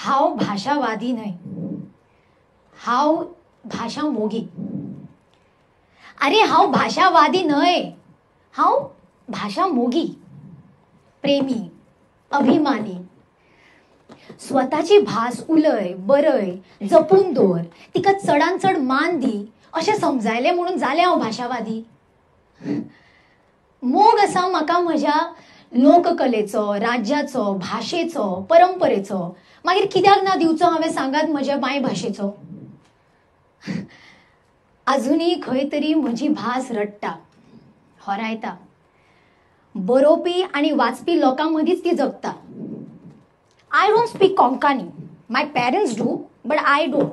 हांव भाशावादी न्हय, हांव भाशा मोगी. अरे हांव भाशावादी न्हय, हांव भाशा मोगी, प्रेमी, अभिमानी. स्वताची भास उलय, बरय, जपून दवर, तिका चडान चड मान दी अशें समजायलें म्हणून जालें हांव भाशावादी. मोग आसा म्हाका म्हज्या लोककलेचो, राज्याचो, भाशेचो, परंपरेचो. मागीर कित्याक ना दिवचो हांवें सांगात म्हज्या मायभाशेचो? अजुनूय खंय तरी म्हजी भास रडटा, होरायता. बरोवपी आनी वाचपी लोकां मदींच ती जगता. I don't speak Konkani, my parents do but I don't,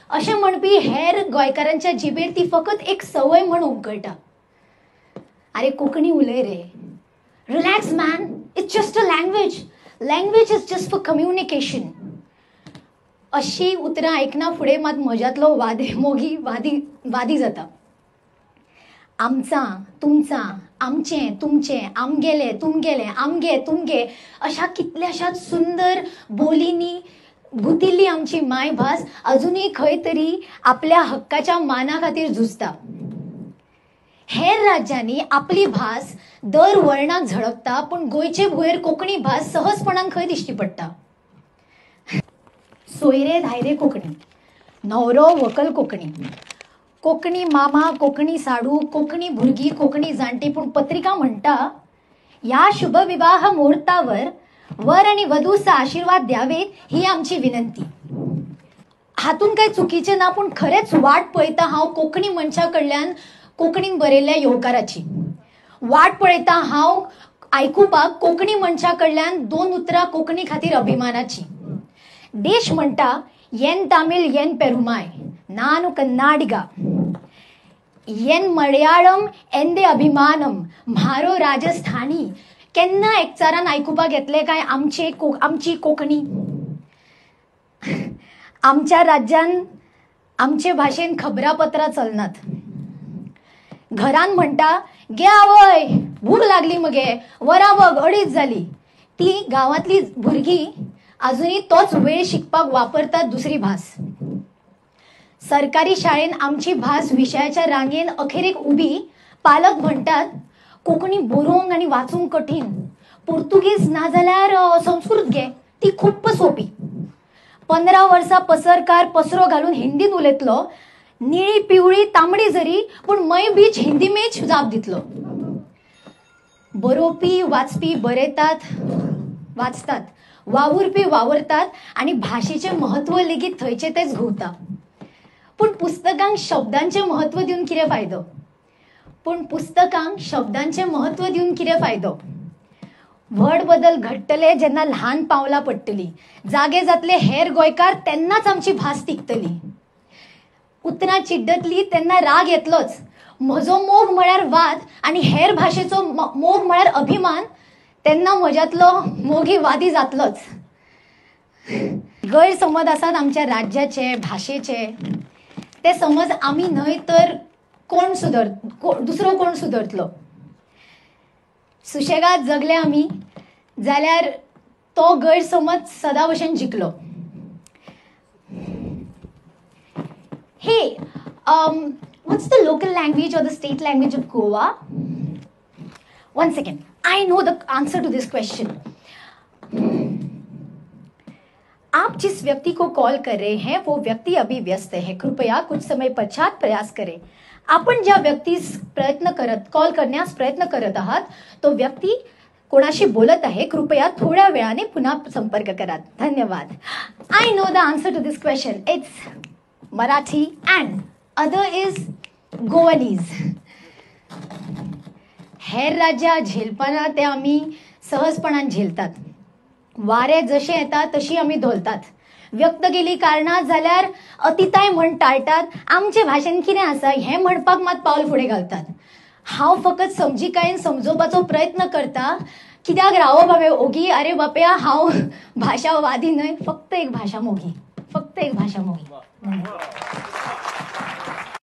अशें म्हणपी हेर गोंयकारांच्या जिबेर ती फकत एक संवय म्हूण उमकळटा. अरे कोंकणी उलय रे, relax man, it's just a language, language is just for communication. अशी उतरां आयकना फुडें मात म्हज्यांतलो वादी मोगी वादी वादी जाता. आमचा, तुमचा, आमचें, तुमचें, आमगेलें, तुमगेलें, आमगे, तुमगे अशा कितल्याशाच सुंदर बोलींनी गुंतिल्ली आमची मायभास अजुनूय खंय तरी आपल्या हक्काच्या माना खातीर झुजता. हेर राज्यांनी आपली भास दर वर्णाक झळकता, पूण गोंयचे भुंयेर कोंकणी भास सहजपणान खंय दिश्टी पडटा? सोयरे धायरे कोंकणी, न्हवरो व्हंकल कोंकणी, कोंकणी मामा, कोंकणी साडू, कोंकणी भुरगीं, कोंकणी जाणटी. पूण पत्रिका म्हणटा, ह्या शुभविवाह मुहूर्तावर वर आणि वधूस आशीर्वाद द्यावेत ही आमची विनंती. हातून काय चुकीचें ना, पूण खरेंच वाट पळयता हांव कोंकणी मनशा कडल्यान कोंकणीन बरयल्ल्या येवकाराची. वाट पळयता हांव आयकुपाक कोंकणी मनशा कडल्यान दोन उतरां कोंकणी खातीर अभिमानाची. देश म्हणटा, येन तामीळ येन पेरुमाय, नानु कन्नाडिगा, येन मलयाळम एंदे अभिमानम, म्हारो राजस्थानी. केन्ना एकचारान आयकुपाक येतलें काय आमचे आमची कोंकणी? आमच्या राज्यान आमचे भाशेन खबरापत्रां चलनात. घरान म्हणटा, गे आवय भूक लागली मगे, वरां बघ 2.5 जाली. ती गांवांतली भुरगीं अजुनूय तोच वेळ शिकपाक वापरतात दुसरी भास. सरकारी शाळेन आमची भास विशयाच्या रांगेन अखेरेक उबी. पालक म्हणटात, कोंकणी बरोवंक आनी वाचूंक कठीण, पुर्तुगीज नाजाल्यार संस्कृत घे, ती खूप्प सोंपी. 15 वर्सां पसरकार पसरो घालून हिंदीन उलयतलो, निळी पिवळी तांबडी जरी, पूण मय बीच हिंदी मेच जाप दितलो. बरोवपी वाचपी बरयतात, वाचतात, वावुरपी वावरतात आनी भाशेचें म्हत्व लेगीत थंयचें तेंच घुंवता. पूण पुस्तकांक शब्दांचें म्हत्व दिवन कितें फायदो? पूण पुस्तकांक शब्दांचें म्हत्व दिवन कितें फायदो? व्हड बदल घडटले जेन्ना ल्हान पावलां पडटलीं, जागे जातले हेर गोंयकार, तेन्नाच आमची भास तिगतली. उतरां चिड्डतलीं तेन्ना राग येतलोच. म्हजो मोग म्हळ्यार वाद आनी हेर भाशेचो मोग म्हळ्यार अभिमान, तेन्ना म्हज्यांतलो मोगी वादी जातलोच. गैरसमज आसात आमच्या राज्याचे, भाशेचे, ते समज आमी न्हय तर कोण सुदर दुसरो कोण सुदरतलो? सुशेगाद जगले आमी जाल्यार तो गैरसमज सदां भशेन जिखलो. Hey, what's the local language or the state language of Goa? 1 second, I know the answer to this question. आप जिस व्यक्ति को कॉल कर रहे हैं वो व्यक्ति अभी व्यस्त है, कृपया कुछ समय पश्चात प्रयास करें. आपण ज्या व्यक्तीस प्रयत्न करत कॉल करण्यास प्रयत्न करत आहात तो व्यक्ती कोणाशी बोलत आहे, कृपया थोड्या वेळाने पुन्हा संपर्क करा. धन्यवाद. I know the answer to this question. It's Marathi and other is Goanese. हेर राज्यां झेलपाना ते आमी सहजपणान झेलतात. वारें जशें येता तशी आमी धोलतात. व्यक्त केली कारणां जाल्यार अतिताय म्हण टाळटात. आमचे भाशेन कितें आसा हें म्हणपाक मात पावल फुडें घालतात. हांव फकत समजिकायेन समजोवपाचो प्रयत्न करता. कित्याक रावप हांवें ओगी? अरे बापया, हांव भाशावादी न्हय, फक्त एक भाशा मोगी, फक्त एक भाशा मोगी.